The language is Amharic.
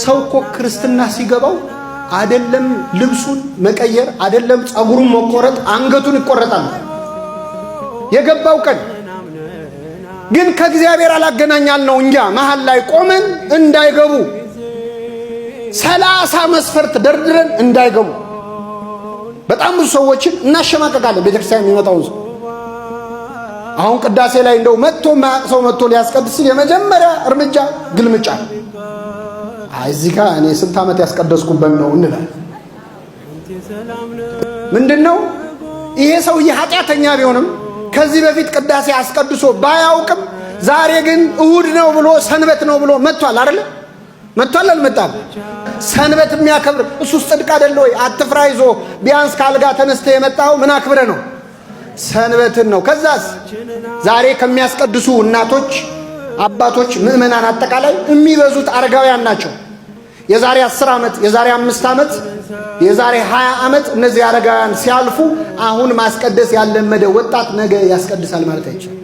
ሰው እኮ ክርስትና ሲገባው አደለም ልብሱን መቀየር፣ አደለም ጸጉሩን መቆረጥ፣ አንገቱን ይቆረጣል። የገባው ቀን ግን ከእግዚአብሔር አላገናኛል ነው። እኛ መሀል ላይ ቆመን እንዳይገቡ 30 መስፈርት ደርድረን እንዳይገቡ በጣም ብዙ ሰዎችን እናሸማቀቃለን። ቤተክርስቲያን የሚመጣውን ሰው አሁን ቅዳሴ ላይ እንደው መጥቶ ማያቅ ሰው መጥቶ ሊያስቀድስ ሲል የመጀመሪያ እርምጃ ግልምጫ። አይ እዚህ ጋር እኔ ስንት ዓመት ያስቀደስኩበት ነው እንላለን። ምንድን ነው ይሄ ሰውዬ ኃጢአተኛ ቢሆንም፣ ከዚህ በፊት ቅዳሴ አስቀድሶ ባያውቅም፣ ዛሬ ግን እሁድ ነው ብሎ፣ ሰንበት ነው ብሎ መጥቷል። አይደለ? መጥቷል አልመጣም? ሰንበት የሚያከብር እሱስ ጽድቅ አይደለ ወይ? አትፍራ፣ ይዞ ቢያንስ ካልጋ ተነስተ የመጣው ምን አክብረ ነው? ሰንበትን ነው። ከዛስ ዛሬ ከሚያስቀድሱ እናቶች፣ አባቶች፣ ምዕመናን አጠቃላይ የሚበዙት አረጋውያን ናቸው። የዛሬ 10 ዓመት፣ የዛሬ 5 ዓመት፣ የዛሬ 20 ዓመት እነዚህ አረጋውያን ሲያልፉ አሁን ማስቀደስ ያለመደ ወጣት ነገ ያስቀድሳል ማለት አይቻልም።